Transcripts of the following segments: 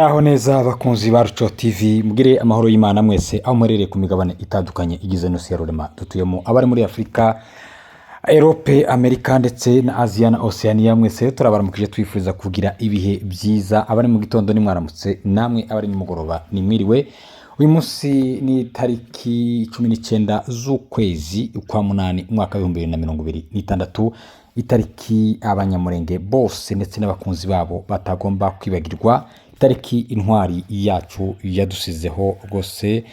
Aho neza abakunzi ba Ruco TV, mugire amahoro y'Imana mwese aho muherereye ku migabane itandukanye igize ino si ya rurema dutuyemo, abari muri Afurika, Europe, Amerika ndetse na Aziya na Oceania, mwese turabaramukije, twifuza kugira ibihe byiza. Abari mu gitondo ni mwaramutse, namwe abari nimugoroba ni mwiriwe. Uyu munsi ni tariki 19 z'ukwezi kwa munani, umwaka w'2026, itariki Abanyamurenge bose ndetse n'abakunzi babo batagomba kwibagirwa, itariki intwari yacu yadusizeho rwose,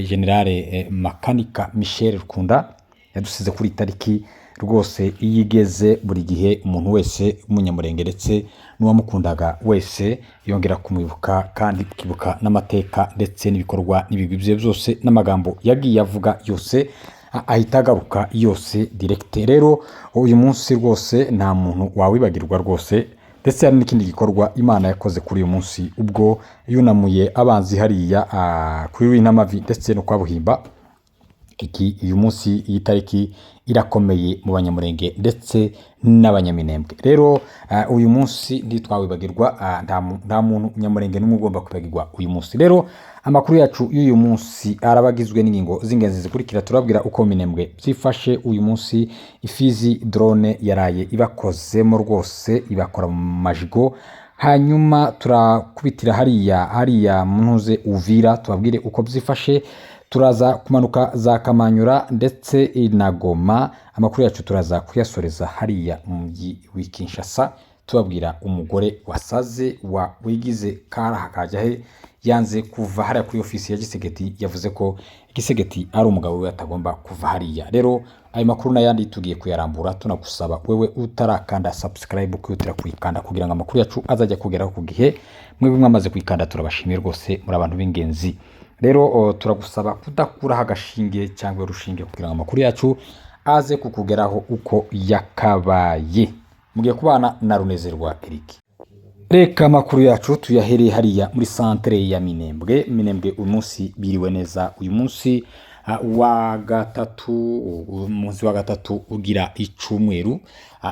général Makanika Michel Rukunda yadusize kuri iyi tariki rwose. Iyo igeze, buri gihe umuntu wese w'Umunyamurenge ndetse n'uwamukundaga wese yongera kumwibuka, kandi ukibuka n'amateka ndetse n'ibikorwa n'ibigwi bye byose n'amagambo yagiye avuga yose ahita agaruka yose direct. Rero uyu munsi rwose nta muntu wawibagirwa rwose. Ndetse hari n'ikindi gikorwa Imana yakoze kuri uyu munsi ubwo yunamuye abanzi hariya kuri Rwintamavi ndetse no kwa Buhimba. Iki uyu munsi, iyi tariki irakomeye mu Banyamurenge ndetse n'Abanyaminembwe. Rero uyu munsi ntitwawibagirwa, nta muntu Nyamurenge n'umwe ugomba kwibagirwa uyu munsi. Rero amakuru yacu y'uyu munsi araba agizwe n'ingingo z'ingenzi zikurikira. Turabwira uko Minembwe byifashe uyu munsi. Ifizi, drone yaraye ibakozemo rwose, ibakora mu majigo. Hanyuma turakubitira hariya mu ntuze Uvira, tubabwire uko byifashe. Turaza kumanuka za Kamanyura ndetse na Goma. Amakuru yacu turaza kuyasoreza hariya mu mujyi w'i Kinshasa, tubabwira umugore wasaze wa wigize karaha kajya he, yanze kuva hariya kuri ofisi ya Tshisekedi. Yavuze ko Tshisekedi ari umugabo we, atagomba kuva hariya. Rero ayo makuru n'ayandi tugiye kuyarambura. Tunagusaba wewe utarakanda subscribe kwihutira kuyikanda kugira ngo amakuru yacu azajya kugeraho ku gihe. Mwebwe mwamaze kuyikanda turabashimiye rwose, muri abantu b'ingenzi. Rero turagusaba kudakuraho agashinge cyangwa urushinge kugira ngo amakuru yacu aze kukugeraho uko yakabaye. Mugiye kubana na Runezerwa Eric. Reka amakuru yacu tuyahereye hariya muri santere ya Minembwe. Minembwe uyu munsi biriwe neza. Uyu munsi wa gatatu, umunsi wa gatatu ugira icumweru,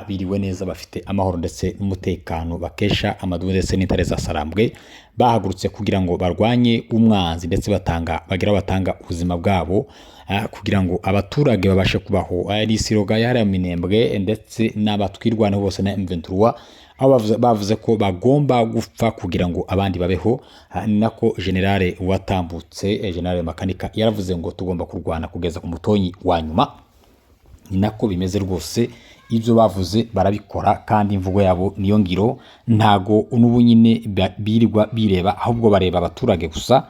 biriwe neza, bafite amahoro ndetse n'umutekano bakesha amadubu ndetse n'intare za Sarambwe bahagurutse kugira ngo barwanye umwanzi, ndetse batanga, bagira batanga ubuzima bwabo kugira ngo abaturage babashe kubaho. Ni slogan yahariye Minembwe ndetse n'abatwirwaneho bose na M23, aho bavuze ko bagomba gupfa kugira ngo abandi babeho. Ni nako général watambutse, général Makanika, yaravuze ngo tugomba kurwana kugeza ku mutonyi wa nyuma. Ni nako bimeze rwose, ibyo bavuze barabikora, kandi imvugo yabo niyo ngiro. Ntago n'ubu nyine birirwa bireba, ahubwo bareba abaturage gusa,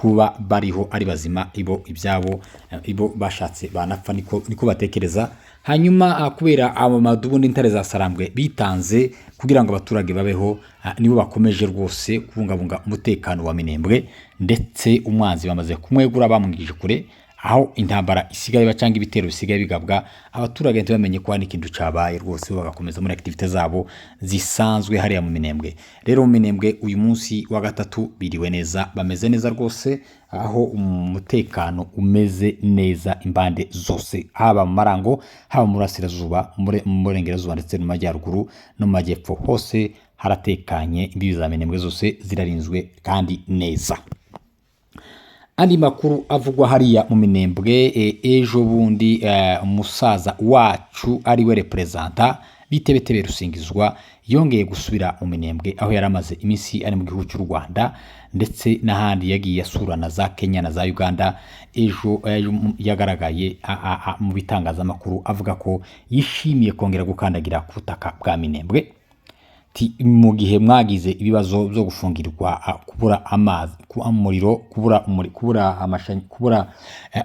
kuba bariho ari bazima, ibo ibyabo, ibo bashatse banapfa, niko batekereza. Hanyuma kubera abo madubu n'intare za Sarambwe bitanze kugira ngo abaturage babeho, nibo bakomeje rwose kubungabunga umutekano wa Minembwe, ndetse umwanzi bamaze kumwegura, bamwigije kure. Aho intambara isigaye iba cyangwa ibitero bisigaye bigabwa, abaturage ntibamenye ko hari ikintu cyabaye rwose, bo bagakomeza muri activités zabo zisanzwe hariya mu Minembwe. Rero mu Minembwe uyu munsi wa gatatu biriwe neza, bameze neza rwose, aho umutekano umeze neza impande zose, haba mu Marango, haba mu burasirazuba, mu burengerazuba ndetse no mu majyaruguru no mu majyepfo, hose haratekanye. Imbibi za Minembwe zose zirarinzwe kandi neza. Andi makuru avugwa hariya mu Minembwe, ejo bundi umusaza wacu ari we représentant Bitebetebe Rusingizwa yongeye gusubira mu Minembwe, aho yari amaze iminsi ari mu gihugu cy'u Rwanda ndetse n'ahandi yagiye asura na za Kenya na za Uganda. Ejo yagaragaye mu bitangazamakuru avuga ko yishimiye kongera gukandagira ku butaka bwa Minembwe. Ati, mu gihe mwagize ibibazo byo gufungirwa, kubura amazi, umuriro, kubura kubura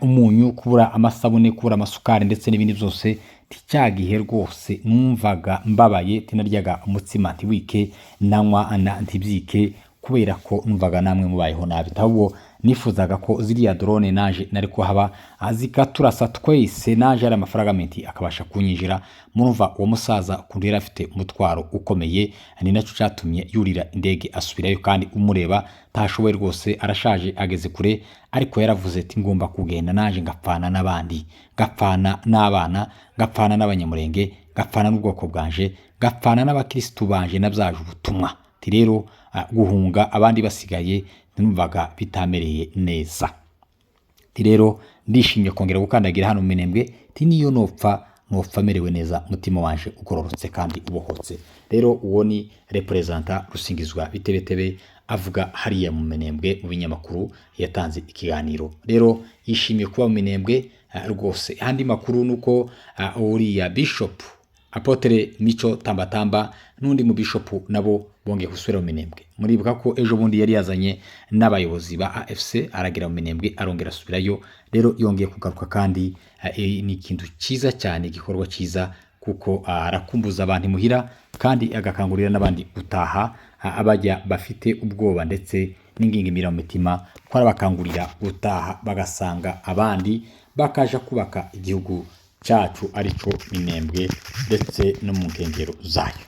umunyu, kubura amasabune, kubura amasukari ndetse n'ibindi byose, ti cya gihe rwose numvaga mbabaye, tinaryaga umutsima ntiwike, nanywa ntibyike, kubera ko numvaga namwe mubayeho nabi. Ahubwo nifuzaga ko ziriya drone naje nari kuhaba, zikaturasa twese, naje ari amafaranga menti akabasha kunyinjira. Murumva uwo musaza ukuntu yari afite umutwaro ukomeye. Ni nacyo cyatumye yurira indege asubirayo, kandi umureba ntashoboye rwose, arashaje, ageze kure, ariko yaravuze ati ngomba kugenda naje ngapfana n'abandi, ngapfana n'abana, ngapfana n'Abanyamurenge, ngapfana n'ubwoko bwanje, ngapfana n'abakirisitu banje nabyaje ubutumwa. Ati rero guhunga abandi basigaye numvaga bitamereye neza. Ati rero ndishimye kongera gukandagira hano mu Minembwe, ti niyo nopfa nopfa merewe neza, umutima wanje ugororotse kandi ubohotse. Rero uwo ni représentant Rusingizwa Bitebetebe avuga hariya mu Minembwe mu binyamakuru, yatanze ikiganiro. Rero yishimiye kuba mu Minembwe rwose. Andi makuru nuko uriya bishop Apôtre Mico Tambatamba n'undi mu bishop nabo bongeye gusubira mu Minembwe. Muribuka ko ejo bundi yari yazanye n'abayobozi ba AFC, aragera mu Minembwe arongera asubirayo. Rero yongeye kugaruka kandi ni ikintu cyiza cyane, igikorwa cyiza, kuko arakumbuza abantu imuhira kandi agakangurira n'abandi gutaha, abajya bafite ubwoba ndetse n'ingingimira mu mitima, ko arabakangurira gutaha bagasanga abandi bakaja kubaka igihugu cyacu arico Minembwe ndetse no mu nkengero zayo.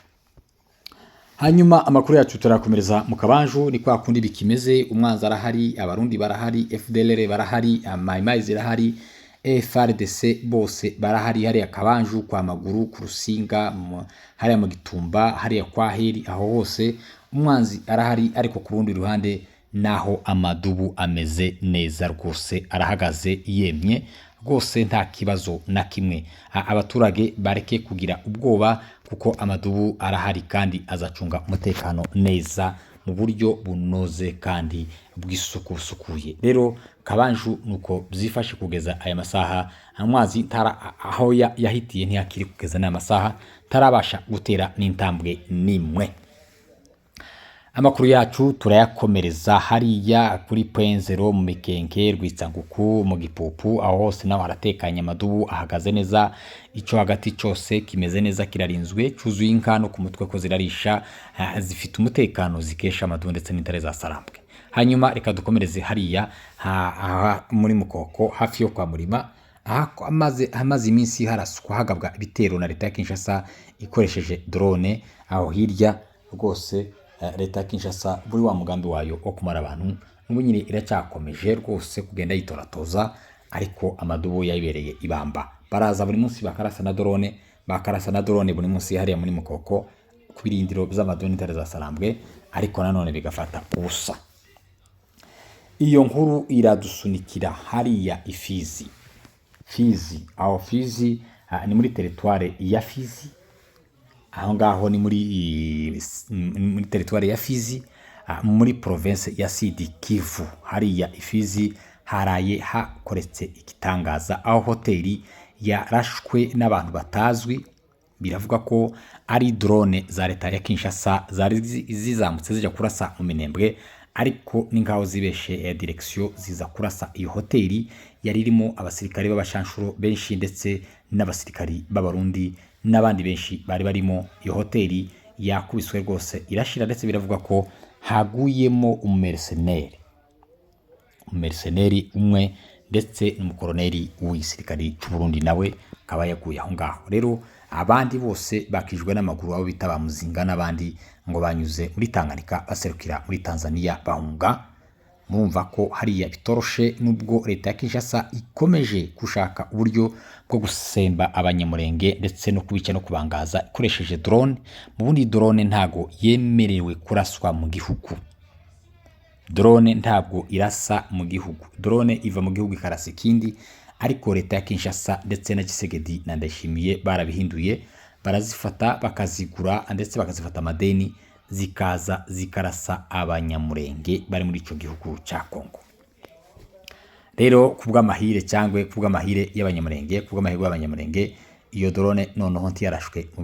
Hanyuma amakuru yacu turakomereza mu Kabanju. Ni kwa kundi bikimeze, umwanzi arahari, Abarundi barahari, FDLR barahari, Mayimayi zirahari, FARDC bose barahari hariya Kabanju kwa Maguru, ku Rusinga, hariya mu Gitumba, hariya kwa Heri, aho hose umwanzi arahari. Ariko ku rundi ruhande naho amadubu ameze neza rwose, arahagaze yemye rwose, nta kibazo na kimwe. Abaturage bareke kugira ubwoba kuko amadubu arahari kandi azacunga umutekano neza mu buryo bunoze kandi bw'isuku busukuye. Rero Kabanju nuko byifashe kugeza aya masaha. Amazi ntara aho yahitiye ntiyakiri kugeza n'aya masaha, tarabasha gutera n'intambwe nimwe. Amakuru yacu turayakomereza hariya kuri Point Zero mu Mikenke, Rwitsanguku, mu Gipupu, aho hose naho haratekanye, amadubu ahagaze neza, icyo hagati cyose kimeze neza, kirarinzwe, cyuzuye inka no ku mutwe ko zirarisha, zifite umutekano zikesha amadubu ndetse n'intare za Sarambwe. Hanyuma reka dukomereze hariya muri Mukoko hafi yo kwa Murima, aha hamaze iminsi haraswa hagabwa ibitero na leta ya Kinshasa ikoresheje drone. Aho hirya rwose leta ya Kinshasa buri wa mugambi wayo wo kumara abantu n'ubu nyine iracyakomeje rwose kugenda yitoratoza, ariko amadubu yayibereye ibamba. Baraza buri munsi bakarasa na drone, bakarasa na drone buri munsi hariya muri Mukoko ku birindiro by'amadubu n'intare za Sarambwe, ariko nanone bigafata ubusa. Iyo nkuru iradusunikira hariya Ifizi. Fizi, aho Fizi ni muri territoire ya Fizi, aho ngaho ni muri territoire ya Fizi, muri province ya Sud Kivu. Hariya Ifizi haraye hakoretse igitangaza, aho hoteli yarashwe n'abantu batazwi. Biravuga ko ari drone za leta ya Kinshasa zari zizamutse zijya kurasa mu Minembwe, ariko ni nkaho zibeshe ya direction ziza kurasa iyo hoteli yari irimo abasirikare b'abashanshuro benshi ndetse n'abasirikari b'Abarundi n'abandi benshi bari barimo. Iyo hoteli yakubiswe rwose irashira, ndetse biravuga ko haguyemo umumerceneri umwe ndetse n'umukoroneri w'igisirikari cy'u Burundi nawe akaba yaguye aho ngaho. Rero abandi bose bakijwe n'amaguru, abo bita ba Muzinga n'abandi ngo banyuze muri Tanganyika baserukira muri Tanzania bahunga. Murumva ko hariya bitoroshe, nubwo leta ya Kinshasa ikomeje gushaka uburyo bwo gusemba Abanyamurenge ndetse no kubica no kubangaza ikoresheje drone. Mu bundi drone ntago yemerewe kuraswa mu gihugu, drone ntabwo irasa mu gihugu, drone iva mu gihugu ikarasa ikindi. Ariko leta ya Kinshasa ndetse na Tshisekedi na Ndayishimiye barabihinduye, barazifata bakazigura ndetse bakazifata amadeni, zikaza zikarasa Abanyamurenge bari muri ico gihugu cya Kongo. Rero kubw'amahire cyangwa kubw'amahire y'Abanyamurenge, kubw'amahirwe y'Abanyamurenge, iyo drone noneho ntiyarashwe mu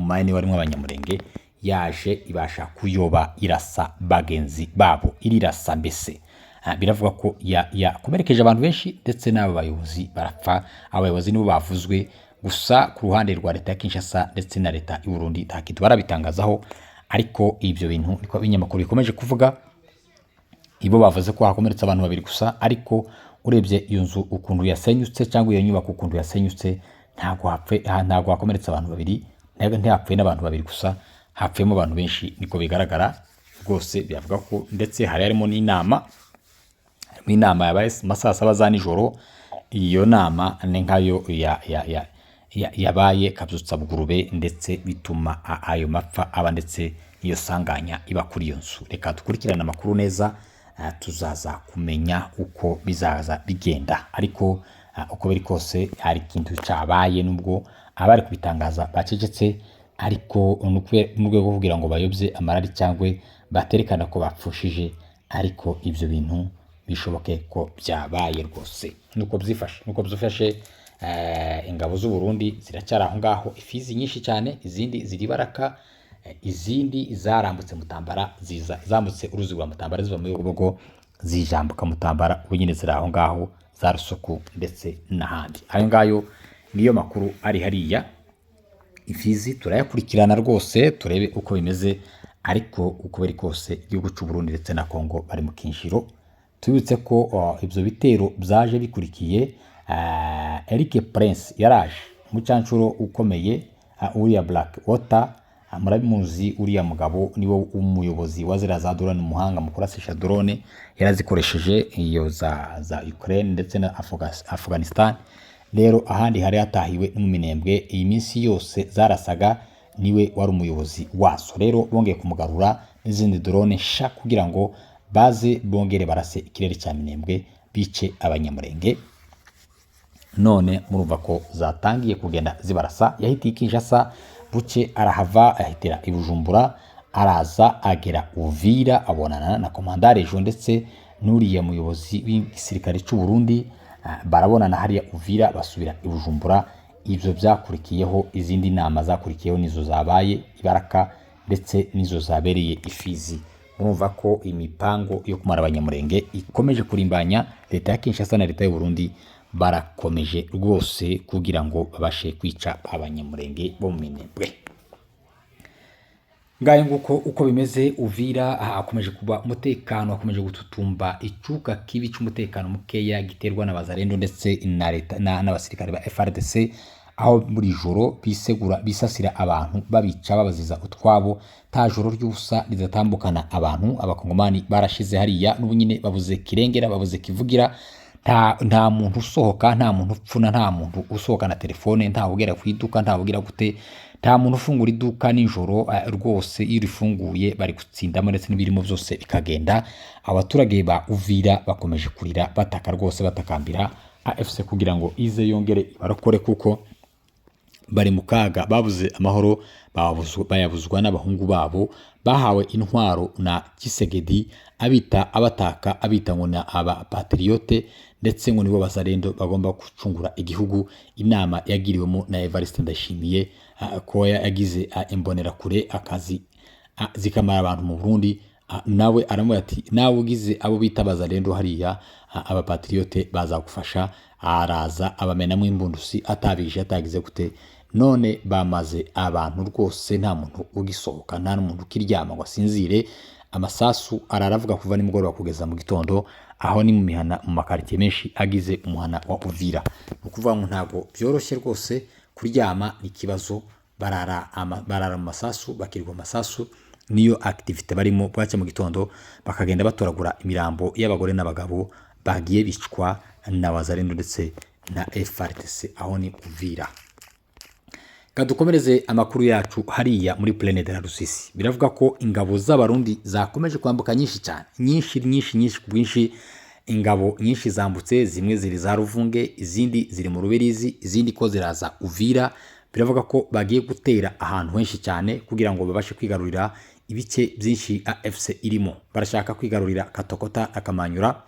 bani warimo Abanyamurenge, yaje ibasha kuyoba irasa bagenzi babo, irirasa mbese. Biravuga ko yakomerekeje abantu benshi ndetse n'aba bayobozi barapfa. Abayobozi nibo bavuzwe gusa ku ruhande rwa leta ya Kinshasa ndetse na leta y'u Burundi nta kintu barabitangazaho, ariko ibyo bintu niko ibinyamakuru bikomeje kuvuga. Ibo bavuze ko hakomeretse abantu babiri gusa, ariko urebye iyo nzu ukuntu yasenyutse cyangwa iyo nyubako ukuntu yasenyutse, ntabwo hakomeretse abantu babiri, ntihapfuye n'abantu babiri gusa, hapfuyemo abantu benshi niko bigaragara rwose. Biravuga ko ndetse hari harimo n'inama, harimo inama yabaye mu saa saba za nijoro. Iyo nama ni nkayo yabaye kabyutsa bugurube, ndetse bituma ayo mapfa aba ndetse n'iyo sanganya iba kuri iyo nzu. Reka dukurikirane amakuru neza, tuzaza kumenya uko bizaza bigenda, ariko uko biri kose hari ikintu cyabaye, nubwo abari kubitangaza bacecetse, ariko mu rwego rwo kugira ngo bayobye amarari cyangwa baterekana ko bapfushije, ariko ibyo bintu bishoboke ko byabaye rwose. Nuko byifashe. Ingabo z'u Burundi ziracyari aho ngaho ifizi nyinshi cyane, izindi ziri Baraka, izindi zarambutse Mutambara, ziza zambutse uruzi rwa Mutambara ziva muri Bibogobogo zijambuka Mutambara, ubu nyine ziri aho ngaho za Rusuku ndetse n'ahandi. Ayo ngayo niyo makuru ari hariya ifizi, turayakurikirana rwose turebe uko bimeze, ariko uko biri kose igihugu cy'u Burundi ndetse na Kongo bari mu kinjiro. Tubibutse ko ibyo bitero byaje bikurikiye Eric Prince yaraje, umucancuro ukomeye, uriya Black Water, murabimuzi uriya mugabo niwe umuyobozi wa ziriya za drone, umuhanga mu kurasisha drone, yarazikoresheje iyo za Ukraine ndetse na Afghanistan. Rero ahandi hari hatahiwe no mu Minembwe, iyi minsi yose zarasaga niwe wari umuyobozi wazo. Rero bongeye kumugarura n'izindi drone sha kugira ngo baze bongere barase ikirere cya Minembwe bice Abanyamurenge. None murumva ko zatangiye kugenda zibarasa. Yahitiye i Kinshasa, buke arahava ahitira i Bujumbura, araza agera Uvira abonana na komandare ejo ndetse n'uriya muyobozi w'igisirikare cy'u Burundi, barabonana hariya Uvira, basubira i Bujumbura. Ibyo byakurikiyeho, izindi nama zakurikiyeho nizo zabaye Ibaraka ndetse n'izo zabereye Ifizi. Murumva ko imipango yo kumara Abanyamurenge ikomeje kurimbanya. Leta ya Kinshasa na leta y'u Burundi barakomeje rwose kugira ngo babashe kwica Abanyamurenge bo mu Minembwe. Ngayo nguko uko bimeze. Uvira aha hakomeje kuba umutekano, hakomeje gututumba icuka kibi cy'umutekano mukeya giterwa n'abazarendo ndetse na leta n'abasirikare ba FARDC, aho buri joro bisegura bisasira abantu babica babaziza utwabo. Ta joro ry'ubusa ridatambukana abantu. Abakongomani barashize hariya, n'ubu nyine babuze kirengera, babuze kivugira. Nta muntu usohoka, nta muntu upfuna, nta muntu usohoka na telefone, nta ugera ku iduka, nta ugira gute, nta muntu ufungura iduka nijoro. Rwose iyo urifunguye bari gutsindamo ndetse n'ibirimo byose bikagenda. Abaturage ba Uvira bakomeje kurira bataka rwose, batakambira AFC kugira ngo ize yongere ibarokore, kuko bari mu kaga, babuze amahoro, bayabuzwa n'abahungu babo bahawe intwaro na Kisegedi, abita abataka, abita ngo ni abapatriote ndetse ngo nibo bazarendo bagomba gucungura igihugu. Inama yagiriwemo na Evariste Ndayishimiye, ko yagize imbonerakure akazi zikamara abantu mu Burundi, nawe aramubwira ati nawe ugize abo bita bazarendo hariya, abapatriote bazagufasha. Araza abamenamo imbundusi atabije atagize gute, none bamaze abantu rwose, nta muntu ugisohoka, nta n'umuntu ukiryama ngo asinzire. Amasasu araravuga kuva nimugoroba kugeza mu gitondo. Aho ni mu mihana, mu makaritsiye menshi agize umuhana wa Uvira. Ni ukuvuga ngo ntabwo byoroshye rwose, kuryama ni ikibazo, barara mu masasu, bakirirwa mu masasu, niyo activité barimo. Bwacya mu gitondo bakagenda batoragura imirambo y'abagore n'abagabo bagiye bicwa na wazarendo ndetse na FARDC. Aho ni Uvira. Kadukomereze amakuru yacu hariya muri Plaine de la Rusisi. Biravuga ko ingabo z'Abarundi zakomeje kwambuka nyinshi cyane, nyinshi nyinshi nyinshi ku bwinshi. Ingabo nyinshi zambutse, zimwe ziri za Ruvunge, izindi ziri mu Ruberizi, izindi ko ziraza Uvira. Biravuga ko bagiye gutera ahantu henshi cyane kugira ngo babashe kwigarurira ibice byinshi AFC irimo. Barashaka kwigarurira Katokota na Kamanyura,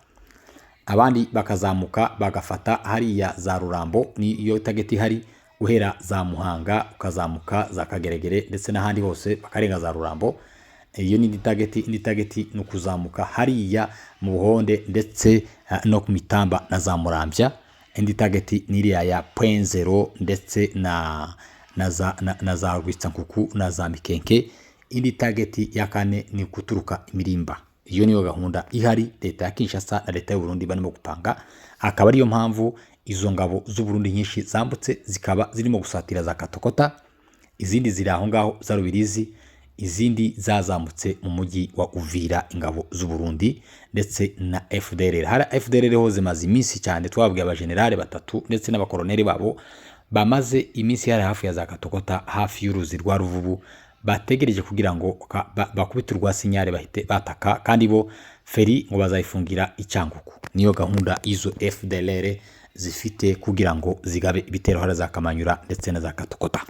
abandi bakazamuka bagafata hariya za Rurambo, niyo target ihari, guhera za Muhanga ukazamuka za Kageregere ndetse n'ahandi hose bakarenga za Rurambo. Iyo ni indi target. Indi target ni ukuzamuka hariya mu Buhonde ndetse no ku Mitamba na za Murambya. Indi target ni iriya ya Point Zero ndetse na za Rwitsankuku na za Mikenke. Indi target ya kane ni guturuka Imirimba. Iyo niyo gahunda ihari leta ya Kinshasa na leta y'u Burundi barimo gupanga, akaba ariyo mpamvu izo ngabo z'u Burundi nyinshi zambutse zikaba zirimo gusatira za Katokota, izindi ziri aho ngaho za Rubirizi, izindi zazamutse mu mujyi wa Uvira, ingabo z'u Burundi ndetse na FDLR. Hari FDLR ho zimaze iminsi cyane, twabwiye abajenerali batatu ndetse n'abakoroneri babo bamaze iminsi hari hafi ya za Katokota, hafi y'uruzi rwa Ruvubu. Bategereje kugira ngo bakubite urwa sinyare bahite bataka, kandi bo feri ngo bazayifungira icyangugu. Niyo gahunda izo FDLR zifite kugira ngo zigabe ibitero hariya za Kamanyura ndetse na za Katokota.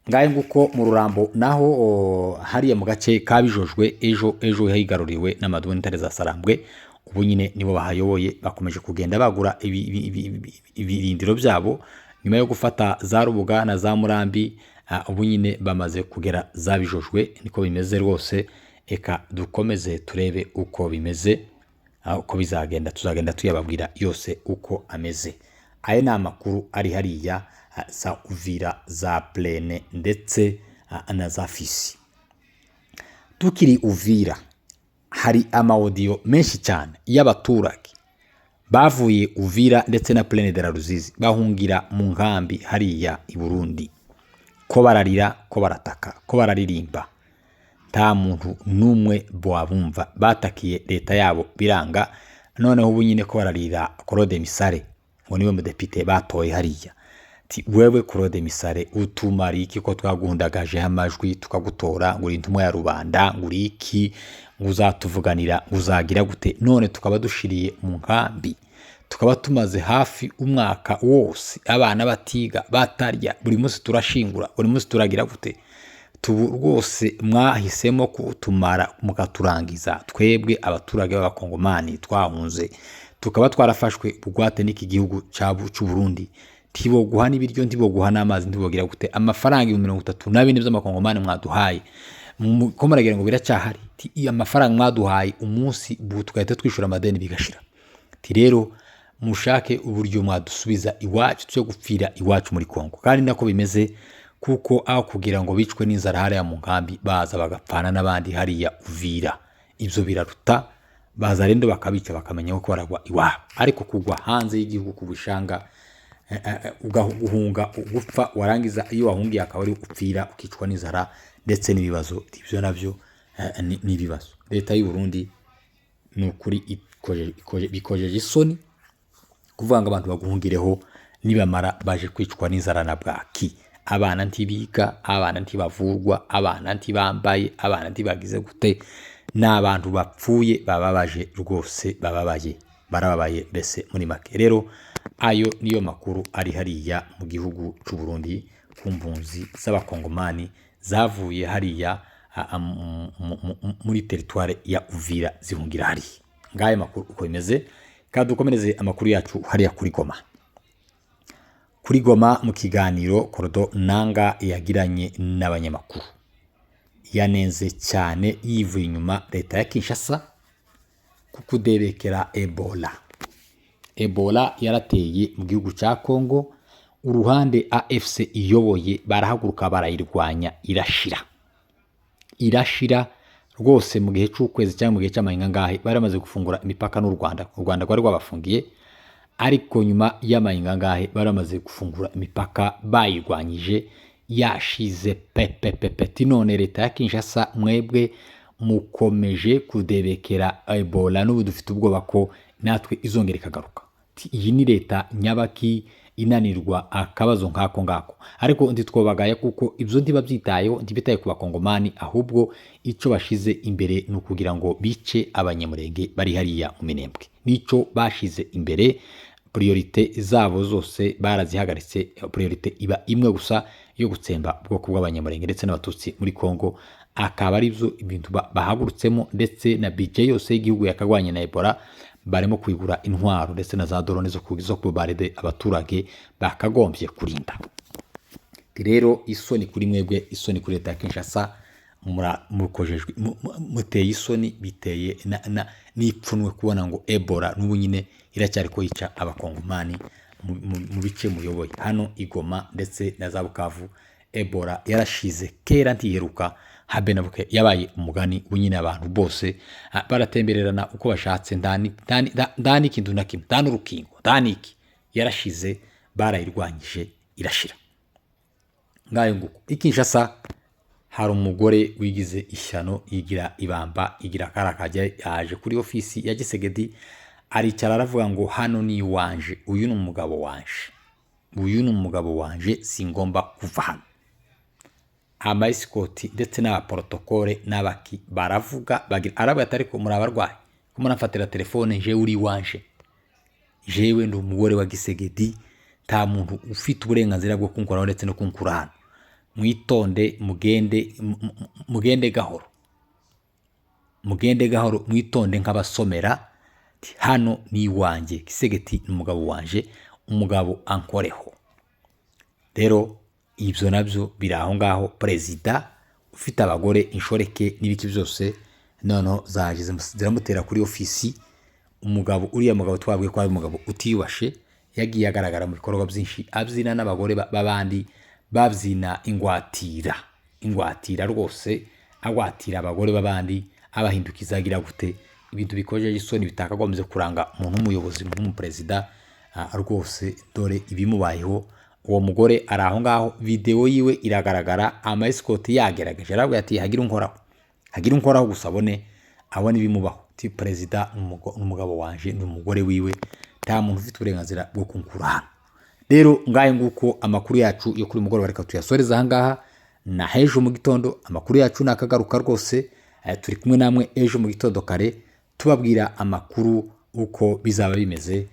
Ngahe nguko mu Rurambo naho, hariya mu gace kabijojwe ejo higaruriwe n'amaduni intare za Sarambwe. Ubu nyine nibo bahayoboye, bakomeje kugenda bagura ibirindiro byabo nyuma yo gufata za Rubuga na za Murambi. Ubu nyine bamaze kugera za Bijojwe, niko bimeze rwose. Eka dukomeze turebe uko bimeze, uko bizagenda, tuzagenda tuyababwira yose uko ameze. Aya ni amakuru ari hariya za Uvira, za Plaine ndetse na za Fizi. Tukiri Uvira, hari ama audio menshi cyane y'abaturage bavuye Uvira ndetse na Plaine de la Ruzizi, bahungira mu nkambi hariya i Burundi, ko bararira, ko barataka, ko bararirimba, nta muntu n'umwe wabumva. Batakiye leta yabo biranga. Noneho ubu nyine ko bararira Claude Misare, ngo niwe mudepite batoye hariya. Ati: "Wewe Claude Misare, utumara iki ko twaguhundagajeho amajwi tukagutora, ngo uri intumwa ya rubanda, ngo uri iki, ngo uzatuvuganira, ngo uzagira gute, none tukaba dushiriye mu nkambi, tukaba tumaze hafi umwaka wose abana batiga, batarya, buri munsi turashingura, buri munsi turagira gute? Tubu rwose mwahisemo kutumara mukaturangiza, twebwe abaturage b'Abakongomani twahunze, tukaba twarafashwe bugwate n'iki gihugu cy'u Burundi. Ntiboguha n'ibiryo, ntiboguha n'amazi, ntibogira gute. Amafaranga 34,000 by'amakongomani mwaduhaye, ko muragira ngo biracyahari? Iyo amafaranga mwaduhaye, umunsi ubu tugahita twishyura amadeni bigashira. Ti rero mushake uburyo mwadusubiza iwacu, tujye gupfira iwacu muri Kongo." Kandi nako bimeze, kuko aho kugira ngo bicwe n'inzara hariya mu nkambi, baza bagapfana n'abandi hariya Uvira, ibyo biraruta. Baza rero bakabica, bakamenya ko baragwa iwabo. Ariko kugwa hanze y'igihugu ku bushanga, ugahuhunga gupfa, warangiza iyo wahungiye akaba ari upfira, ukicwa n'inzara ndetse n'ibibazo, ibyo nabyo ni ibibazo. Leta y'u Burundi ni ukuri bikojeje isoni kuvuga ngo abantu baguhungireho, nibamara baje kwicwa n'inzara na bwaki. Abana ntibiga, abana ntibavurwa, abana ntibambaye, abana ntibagize gute. Ni abantu bapfuye, bababaje rwose, bababaye, barababaye mbese muri make. Rero ayo niyo makuru ari hariya mu gihugu cy'u Burundi ku mpunzi z'Abakongomani zavuye hariya muri teritware ya Uvira, zihungira hariya. Ngayo makuru uko bimeze. Kandi dukomereze amakuru yacu hariya kuri Goma. Kuri Goma, mu kiganiro Korodo Nanga yagiranye n'abanyamakuru, yanenze cyane yivuye inyuma leta ya Kinshasa kukudebekera Ebola. Ebola yarateye mu gihugu cya Congo, uruhande AFC iyoboye barahaguruka barayirwanya, irashira, irashira rwose. Mu gihe cy'ukwezi cyangwa mu gihe cy'amahinga ngahe bari bamaze gufungura imipaka n'u Rwanda. U Rwanda rwari rwabafungiye, ariko nyuma y'amahinga ngahe bari bamaze gufungura imipaka, bayirwanyije, yashize pepepepe. None leta ya Kinshasa, mwebwe mukomeje kudebekera Ebola, n'ubu dufite ubwoba ko natwe izongera ikagaruka. Iyi ni leta nyabaki inanirwa akabazo nk'ako ngako? Ariko ntitwobagaya, kuko ibyo ntibabyitayeho, ntibitaye ku Bakongomani, ahubwo icyo bashize imbere ni ukugira ngo bice Abanyamurenge bari hariya mu Minembwe. Nicyo bashize imbere. Priorité zabo zose barazihagaritse, priorité iba imwe gusa yo gutsemba ubwoko bw'Abanyamurenge ndetse n'Abatutsi muri Congo, akaba ari byo ibintu bahagurutsemo. Ndetse na budget yose y'igihugu yakagwanye na Ebola barimo kuyigura intwaro ndetse na za drone zo kubaride abaturage bakagombye kurinda. Rero isoni kuri mwebwe, isoni kuri leta ya Kinshasa, mukojejwe, muteye isoni, biteye n'ipfunwe kubona ngo Ebola n'ubu nyine iracyari ko yica Abakongomani mu bice muyoboye hano i Goma ndetse na za Bukavu. Ebola yarashize kera, ntiheruka habe na buke, yabaye umugani. Ubu nyine abantu bose baratembererana uko bashatse, nta n'ikintu na kimwe, nta n'urukingo, nta n'iki. Yarashize, barayirwanyije irashira. Ngayo nguko. I Kinshasa hari umugore wigize ishyano, yigira ibamba, igira karakajya, yaje kuri ofisi ya Tshisekedi, aricara, aravuga ngo: "Hano ni iwanje, uyu ni umugabo wanje, uyu ni umugabo wanje, singomba kuva hano." Ama escort ndetse n'abaporotokole n'abaki baravuga bagira, aravuga ati: "Ariko muri abarwayi ko muramfatira telefone? Jewe uri iwanje, jewe ndi umugore wa Tshisekedi, nta muntu ufite uburenganzira bwo kunkoraho ndetse no kunkura hano. Mwitonde, mugende, mugende gahoro, mugende gahoro, mwitonde nk'abasomera. Ati, hano ni iwanjye, Tshisekedi ni umugabo wanje, umugabo ankoreho." Rero ibyo nabyo biri aho ngaho. Perezida ufite abagore inshoreke n'ibiki byose, noneho zaje ziramutera kuri ofisi. Umugabo, uriya mugabo twabwiye ko ari umugabo utiyubashe, yagiye agaragara mu bikorwa byinshi abyina n'abagore b'abandi, babyina ingwatira, ingwatira rwose, agwatira abagore b'abandi, abahindukiza, agira gute, ibintu bikojeje isoni bitakagombye kuranga umuntu w'umuyobozi, umuntu w'umuperezida. Rwose dore ibimubayeho. Uwo mugore ari aho ngaho, videwo yiwe iragaragara. Ama escort yagerageje, aravuga ati: "Hagire unkoraho, hagire unkoraho gusa, abone ibimubaho." Ati: "Perezida ni umugabo wanje, ni umugore wiwe, nta muntu ufite uburenganzira bwo kunkura hano." Rero ngahe nguko amakuru yacu yo kuri mugoroba, reka tuyasoreze aha ngaha. Na hejo mu gitondo amakuru yacu nakagaruka rwose. Turi kumwe namwe ejo mu gitondo kare, tubabwira amakuru uko bizaba bimeze.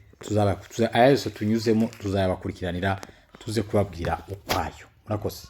Aya yose tunyuzemo tuzayabakurikiranira, tuze kubabwira ukwayo. Murakoze.